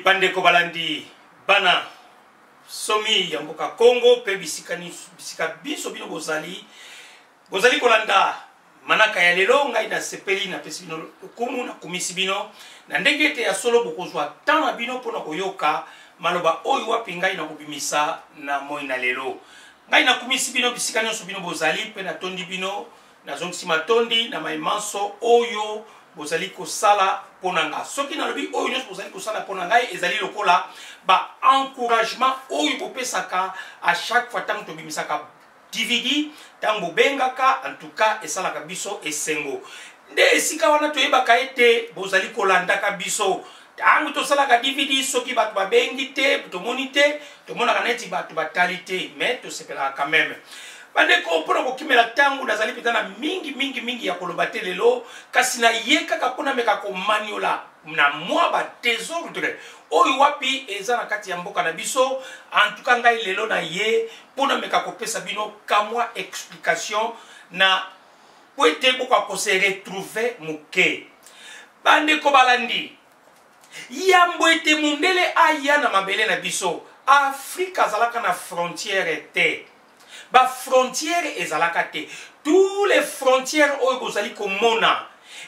Bandeko balandi, bana somi ya mboka Congo mpe bisika bisika biso bino bozali bozali kolanda manaka ya lelo, ngai nasepeli, napesi bino lokumu, nakumisi bino na ndenge ete ya solo bokozwa temps na bino mpona koyoka maloba oyo wapi ngai nakobimisa na moi na lelo. Ngai nakumisi bino bisika nyonso bino bozali mpe natondi bino, nazongisi matondi na mai manso oyo bozali kosala mpo na nga. Soki nalobi oyo nyonso bozali kosala mpo na ngai, ezali lokola ba encouragement oyo bopesaka à chaque fois ntango tobimisaka DVD, ntango bobengaka. En tout cas, esalaka biso esengo. Nde esika wana toyebaka ete bozali kolandaka biso. Ntango tosalaka DVD, soki bato babengi te, tomoni te, tomonaka neti bato batali te, mais tosepelaka quand même. Bandeko, mpona kokimela ntango, nazali mpenza na mingi mingi mingi ya koloba te lelo, kasi na ye kaka mpona meka komaniola na mwa badésordre oyo wapi eza na kati ya mboka na biso. En tout cas, ngai lelo na ye mpona meka kopesa bino kamwa explication na po ete bokoka kose retrouver moke. Bandeko balandi, yambo ete mundele aya na mabele na biso, Afrika azalaka na frontière te. Bafrontière ezalaka te. Tous les frontières oyo bozali komona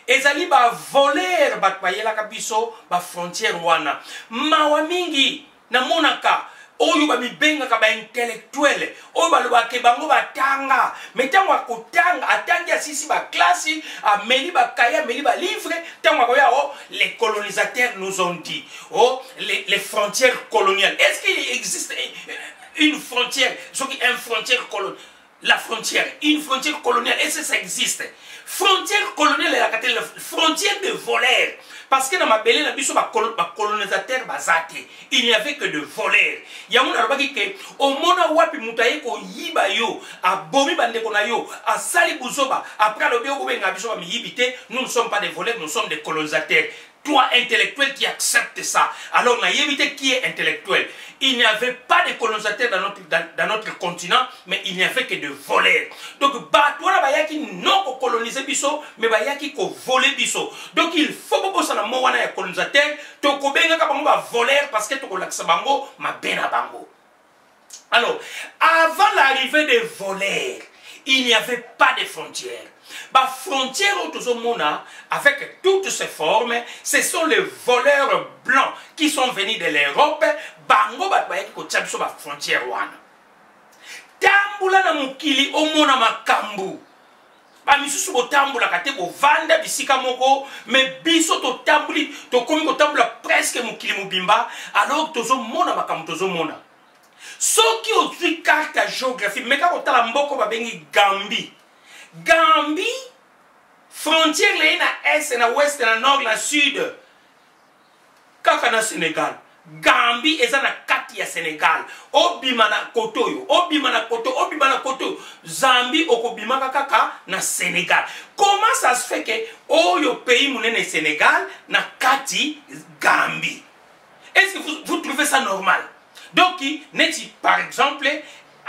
ezali bavoleur, bato bayelaka biso bafrontière wana. Mawa mingi, namonaka oyo bamibengaka baintellectuel, oyo balobaka bango batanga, mais ntango akotanga, atangi, asisi baklasi, ameli bakaye, ameli balivre, ntango akoya: "Oh, les colonisateurs nous ont dit, oh, les frontières coloniales." Est-ce qu'il existe une frontière, soki une frontière coloniale, la frontière, une frontière coloniale, est-ce que ça existe? Frontière coloniale elaka te, frontière de voleurs, parce que na mabele na biso bacolonisateur baza te. Il n'y avait que de voleurs. Yango nalobaki ke omona wapi moto aye koyiba yo, abomi bandeko na yo, asali buzoba, après alobi: "Okobenga biso bamiyibi te, nous ne sommes pas des voleurs, nous sommes des colonisateurs." Toi, intellectuel qui accepte ça, alors nayebi te qui est intellectuel. Il n'y avait pas de colonisateurs dans notre continent, mais il n'y avait que de voleurs. Donc bato wana bayaki non kocoloniser biso, mais bayaki kovoler biso. Donc il faut bobosana mo wana ya colonisateur. Tokobengaka bango bavoleur parce que tokolakisa bango mabe na bango. Alors, avant l'arrivée des voleurs, il n'y avait pas de frontières. Bafrontière oyo tozomona avec toutes ces formes, ce sont les voleurs blancs qui sont venus de l'Europe. Bango bato bayaki kotia biso bafrontière wana. Tambola na mokili, omona makambo. Bamisusu botambolaka te, bovanda bisika moko, mais biso totamboli, tokomi kotambola presque mokili mobimba. Alors tozomona makambo tozomona. Soki ozwi carte ya géographie, meka kotala mboka babengi Gambie. Gambie, frontière na ye na est, na ouest, na nord, na sud, kaka na Sénégal. Gambie eza na kati ya Sénégal. Obima na kote oyo, obima na kote, obima na kote oyo, Zambie, okobimaka kaka na Sénégal. Comment ça se fait que oyo pays monene Sénégal, na kati Gambie? Est-ce que vous trouvez ça normal? Donc neti par exemple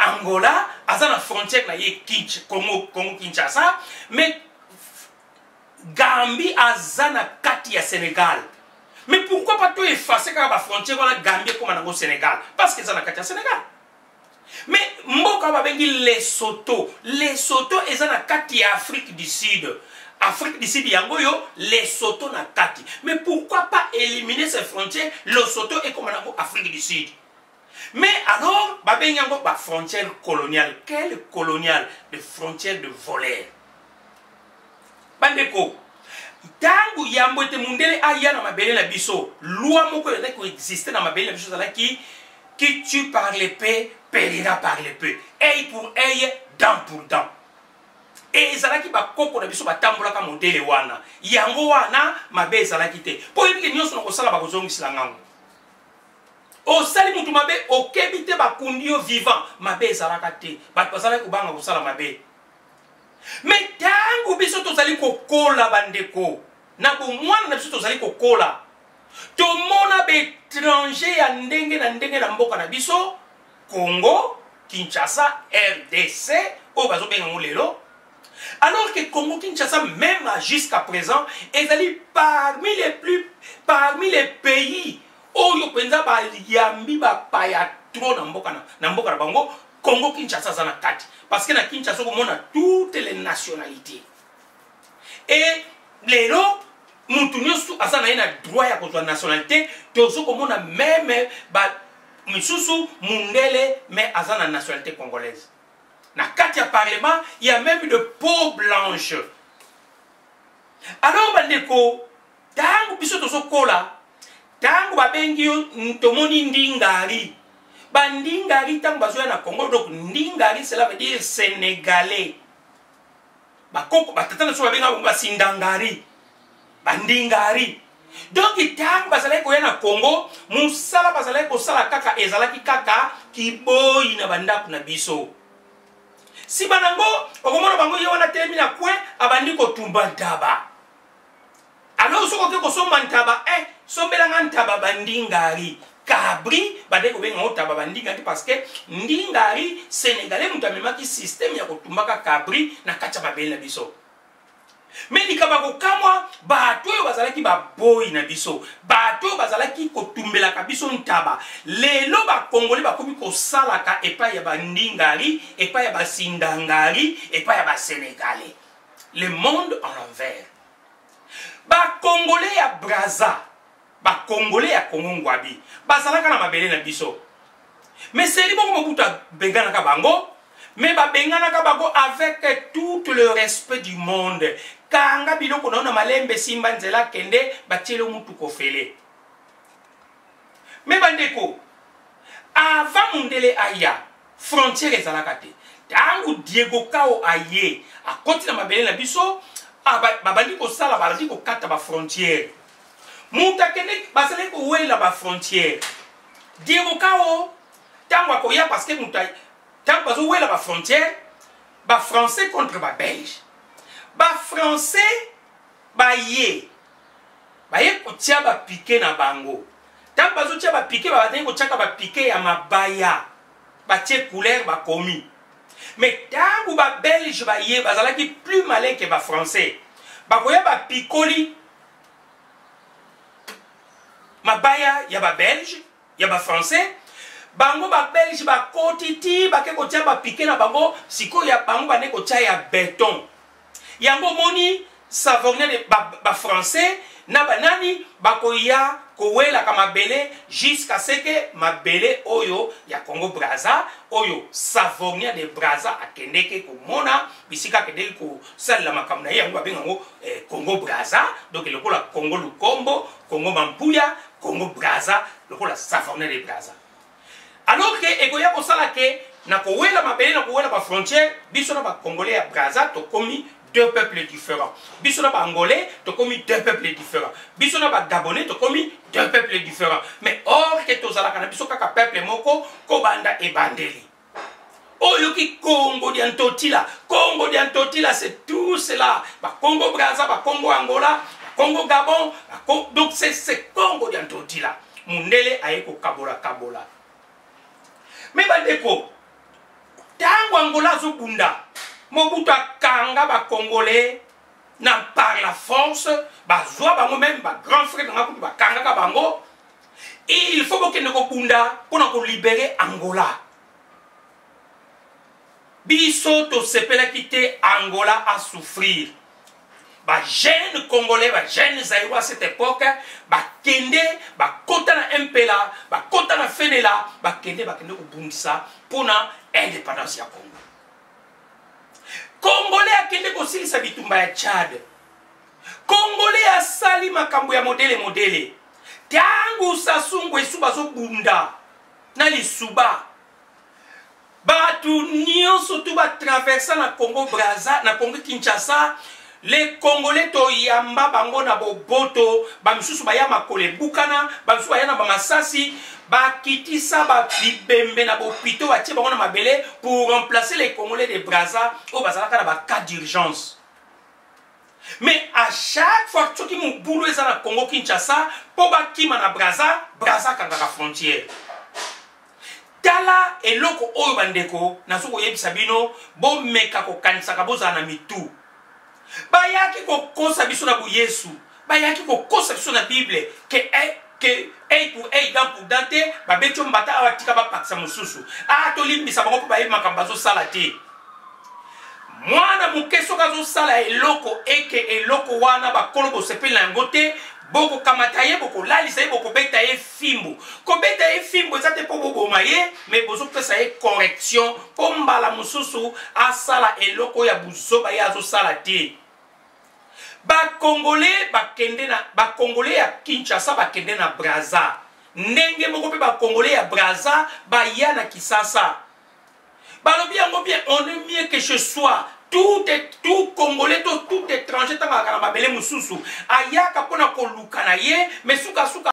Angola aza na frontière na ye Congo, Congo Kinshasa, mais Gambie aza na kati ya Sénégal. Mais pourquoi pas to effacer kaka bafrontière wana, Gambie ekóma nango Sénégal, parce que eza na kati ya Sénégal? Mais mboka babengi Lesotho, Lesotho eza na kati ya Afrique du Sud. Afrique du Sud yango oyo, Lesotho na kati. Mais pourquoi pas éliminer ces frontières, Lesotho ekóma nango Afrique du Sud? Mais alors babengi yango bafrontière coloniale. Quelle coloniale? De frontière de voleur. Bandeko, ntango yambo ete mundele aya na mabele na biso, loi moko ezalaki koexiste na mabele na biso ezalaki: qui tue par l'épée périra par l'épée, œil pour œil, dent pour dent. E ezalaki bakoko na biso batambolaka modele wana. Yango wana mabe ezalaki te, mpo oyebike nyonso na kosala bakozongisela ngango. Osali mutu mabe, okebi te, bakundi yo vivant. Mabe ezalaka te, bato bazalaki kobanga kosala mabe. Mais ntango biso tozali kokola, bandeko, na bomwana na biso tozali kokola, tomona baétranger ya ndenge na ndenge na mboka na biso Congo Kinshasa, RDC oyo bazobenga yango lelo. Alors que Congo Kinshasa, même jusqu'à présent, ezali parmi les pays oyo mpenza bayambi bapaya trop na mboka na, na mboka na bango. Congo Kinshasa aza na kati, parce que na Kinshasa okomona toutes les nationalités. Et lelo mutu nyonso aza na ye na droit ya kozwa nationalité. Tozo komona meme ba misusu mundele, mais aza na nationalité congolaise. Na kati ya parlement, il y a même de peau blanche. Alors bandeko, ntango biso tozokola, ntango babengi yo, tomoni ndingari, bandingari ntango bazoya na Congo. Donc ndingari, cela veut dire sénégalais. Bakoko, batata na biso babenga bango basindangari, bandingari. Donc ntango bazalaki koya na Congo, mosala bazalaki kosala kaka ezalaki kaka kiboyi na bandako na biso. Nsima nango okomona bango ye wana telemi na coin, abandi kotumba ntaba. Alors soki oke kosomba ntaba, sombelanga ntaba bandingari, cabri. Bandeki kobenga yango taba bandingari parce que ndingari sénégalais moto amemaki système ya kotumbaka cabri na kati ya mabele na biso. Me likambo ya kokamwa, bato oyo bazalaki baboyi na biso, bato oyo bazalaki kotumbelaka biso ntaba, lelo bakongoli bakomi kosalaka epai ya bandingari, epai ya basindangari, epai ya basénégalais. Le monde en l'envers. Bakongole ya Braza, bakongole ya Kongo Ngwabi bazalaka na mabele na biso, mais seri bongo Mobutu abenganaka bango. Mais babenganaka bango avec tout le respect du monde: kanga biloko na yo na malembe, simba nzela, kende, batieli mutu kofele. Me bandeko, avant mundele aya, frontière ezalaka te. Ntango Diego Cao aye, akoti na mabele na biso, babandi kosala, babandi kokata bafrontière. Moto akende, bazalaki kowela bafrontière. Diego Cao ntango akoya, parce que moto ntango bazowela bafrontière, bafrançais contre babelge, bafrançais baye, baye kotia bapiquets na bango. Ntango bazotia bapiquets, babandaki kotiaka bapiquets ya mabaya, batie couleur, bakomi. Mais ntango babelge baye, bazalaki plus malin ke bafrançais. Bakoya, bapikoli mabaya ya babelge, ya bafrançais. Bango babelge bakoti ti bake kotia bapiquets na bango. Sikoyo ya bango bande kotia ya beton. Yango omoni Savorgnan, bafrançais na banani bakoya kowelaka mabele jusqu'à ce que mabele oyo ya Congo Braza, oyo Savorgnan de Braza akendeke komona bisika akendeki kosalela makambo na ye, yango babenga yango Congo Braza. Donc lokola Congo Lukombo, Congo Mampuya, Congo Braza, lokola Savorgnan de Braza. Alors ke ekoya kosala ke na kowela mabele, na kowela bafrontière, biso na bacongolais ya Braza tokomi deux peuples différents, biso na baangolais tokomi deux peuples différents, biso na bagabonais tokomi deux peuples différents. Mais or ke tozalaka na biso kaka peuple moko kobanda ebandeli. Oyoki Congo dia Ntotila, Congo dia Ntotila, c'est tout cela: bacongo Braza, bacongo Angola, bacongo Gabon. Donc c'est Congo dia Ntotila. Mundele aye kokabola kabola. Me bandeko, ntango Angola azobunda, Mobutu akanga bacongolais na par la force, bazwa bango, même bagrand frère nanga kutu bakangaka bango. Il faut bokende kobunda mpona kolibérer Angola. Biso tosepelaki te. Angola asouffrir. Bajeune congolais, bajeune zaïrois à cette époque bakende, bakota na MPLA, bakota na FNLA, bakende, bakende kobundisa mpona indépendance ya Congo. Congolais akende kosilisa bitumba ya Tchad. Congolais asali makambo ya modele modele. Ntango Sassou Nguesso bazobunda na Lisuba, bato nyonso tu batraversa na Congo Braza, na Congo Kinshasa, les Congolais toyamba bango na boboto. Bamisusu baya makolo ebukana, bamisusu baya na bamasasi, bakitisa babibembe na bopito, batie bango na mabele pour remplacer les Congolais de Braza oyo bazalaka na bacas d'urgence. Mais à chaque fois soki mobulu eza na Congo Kinshasa, mpo bakima na Braza, Braza akangaka frontière. Tala eloko oyo bandeko nazo koyebisa bino, bomeka kokanisaka, bozala na mitu. Bayaki kokosa biso na boyesu, bayaki kokosa biso na Bible ke Ke œil pour œil, dent pour dent te. Babeti yo mbata awa, tika bapakisa mosusu. A tolimbisa bango mpo bayebi makambo bazosala te. Mwana moke soki azosala eloko eke eloko wana bakolo bosepeli na yango te, bokokamata ye, bokolalisa ye, bokobeta ye fimbu. Kobeta ye fimbu eza te mpo boboma ye, mais bozopesa ye correction mpo mbala mosusu asala eloko ya buzoba ye azosala te. Bakongole bakende na bakongole ya Kinshasa bakende na Braza, ndenge moko mpe bakongole ya Braza baya na Kisasa. Balobi yango bien, on est mieux que chez soi. Tout est tout Congolais to tout étranger, ntango azalaka na mabele mosusu, ayaka mpona koluka na ye, mais sukasuka.